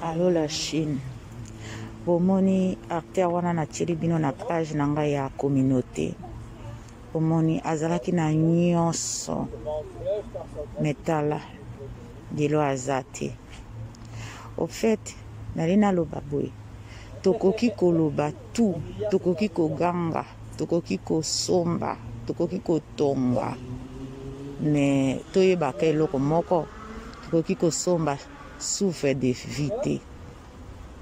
Allo la Chine, bomoni acteur wana natieli bino na page na ngai ya communauté, bomoni azalaki na nyonso me tala lelo aza te. Au fait nali naloba boye, tokoki koloba tout, tokoki koganga, tokoki kosomba, tokoki kotonga, me toyebaka eloko moko, tokoki kosomba souffle de vie te,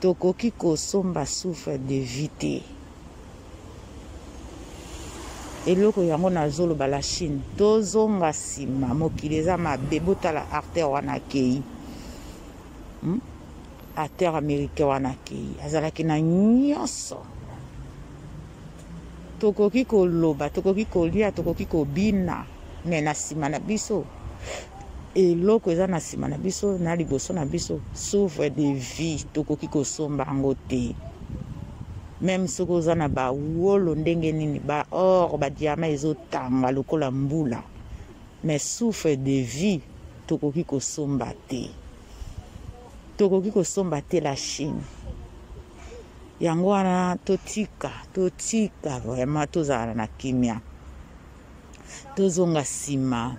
tokoki kosomba souffle de vie te. Eloko yango nazoloba la Chine, tozonga nsima, mokili eza mabe. Botala acteur wana akei, Acteur américain wana akei, azalaki na nyonso. Tokoki koloba, tokoki kolia, tokoki kobina, me na nsima na biso eloko eza na nsima na biso na liboso na biso, souffle de vie tokoki kosomba yango te. Meme soki oza na bawolo ndenge nini, ba or, ba diamant ezotanga lokola mbula, mais souffle de vie tokoki kosomba te, tokoki kosomba te la Chine. Yango wana totika, totika vraiment, tozala na kimia, tozonga nsima.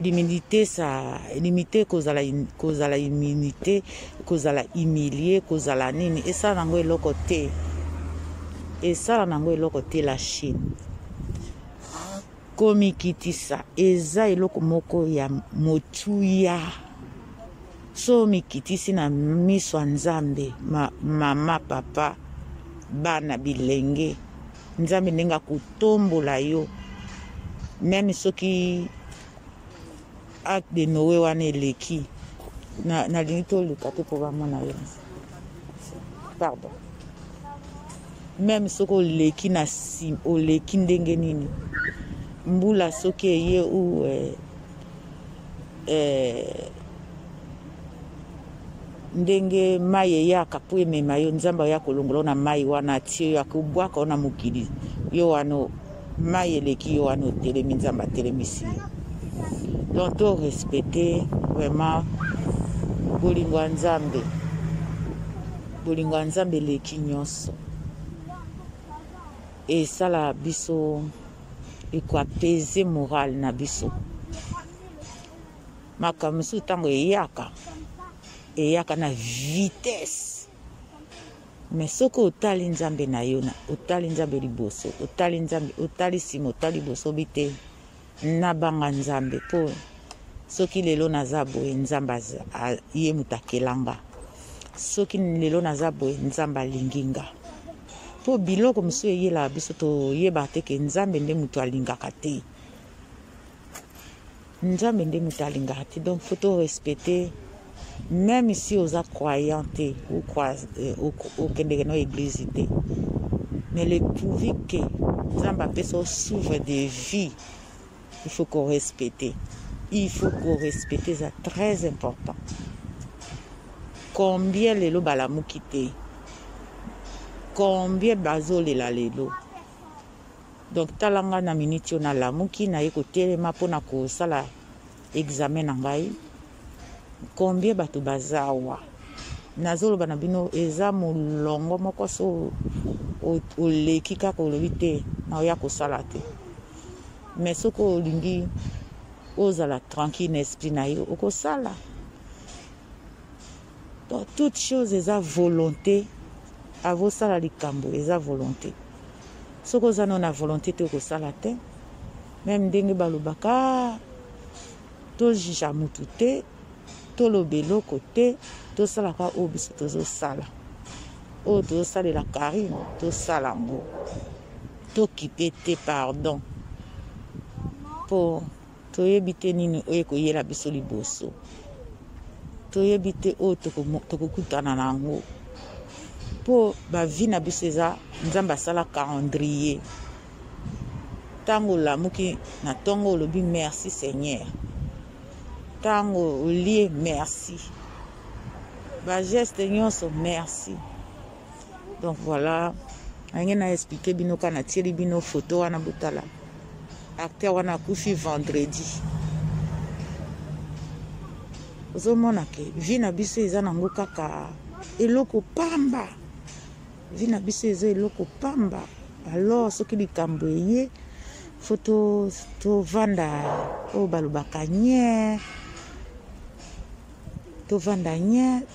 L'humilité, ça limité, kozala, kozala immunité, kozala humilie, kozala nini, esala nango eloko te, esala nango eloko te la Chine. Komikitisa eza eloko moko ya motuya. So omikitisi na miso ya Nzambe, ma, mama, papa, bana, bilenge, Nzambe ndenge akotombola yo, meme soki acte de Noé wana eleki. Nalingi toluka te mpo bamona yo, pardon. Meme soki oleki na sim, oleki ndenge nini, mbula soki eye ou ndenge mai eyaka mpo emema yo, Nzambe aya kolongola yo na mai wana, atie yo, akobwaka yo na mokili yo wana, mai eleki yo wana, otelemi, Nzambe atelemisi yo. Donc to respecte vraiment bolingo ya Nzambe, bolingo ya Nzambe eleki nyonso, esala biso ekoapese morale na biso. Makambo mosusu ntango eyaka, eyaka na vitesse, me soki otali Nzambe na yo, otali Nzambe liboso, otali Nzambe, otali nsima, otali liboso, obi te nabanga Nzambe, mpo soki lelo naza boye, Nzambe ye moto akelanga. Soki lelo naza boye, Nzambe alingi nga. Mpo biloko mosusu eyelaka biso, toyebaka te ke Nzambe nde moto alingaka te, Nzambe nde moto alingaka te. Donc faut to respecter, même si oza croyant te, okendeke na église te, mais le pourvu que Nzambe apesa yo souffle de vie, il faut qu'on respecte, il faut qu'on respecte, eza très important. Combien lelo balamuki te, combien bazolela lelo. Donc tala nga na minute oyo nalamuki, naye kotelema mpona kosala examen na ngai. Combien bato baza awa nazoloba na bino, eza molongo moko. So oleki kaka, olobi te naoya kosala te, mais soki olingi ozala tranquille na esprit na yo, okosala. Donc toute chose eza volonté. Avosala likambo eza volonté. Soki oza no na volonté te, okosala te. Meme ndenge balobaka, tojuger mutu te, toloba eloko te, tosalaka oyo biso tozosala, oyo tozosalela Karine, tosala yango, tokipe te, pardon, mpo toyebi te nini oyo ekoyela biso liboso, toyebi te oyo tokokutana na yango, mpo bavie na biso eza Nzambe asala calendrier. Ntango olamuki na ntongo, olobi merci Seigneur. Ntango olie, merci. Bageste nyonso, merci. Donc voilà, ndenge na expliquer bino kaka, natieli bino photo wana, botala acteur wana akufi vendredi. Ozomona ke vie na biso eza nango kaka eloko pamba. Vie na biso eza eloko pamba. Alors soki likambo eye, fo tovanda to oyo balobaka nye, tovanda nye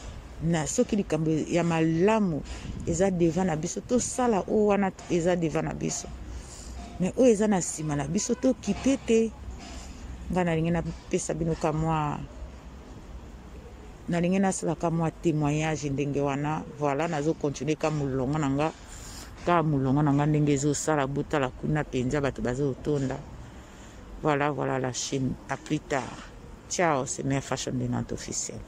na soki likambo ya malamu eza devant na biso, tosala oyo wana eza devant na biso, me oyo eza na nsima na biso tokipe te. Ngai nalingi napesa bino ka mwa, nalingi nasala ka mwa témoignage ndenge wana. Voilà, nazo continuer ka molongo na nga, ka molongo na nga ndenge ezosala. Botala kuna mpenza bato bazotonda. Voilà, voilà la chaîne. À plus tard, ciao. C'est Mère Fashion de Nantes officiel.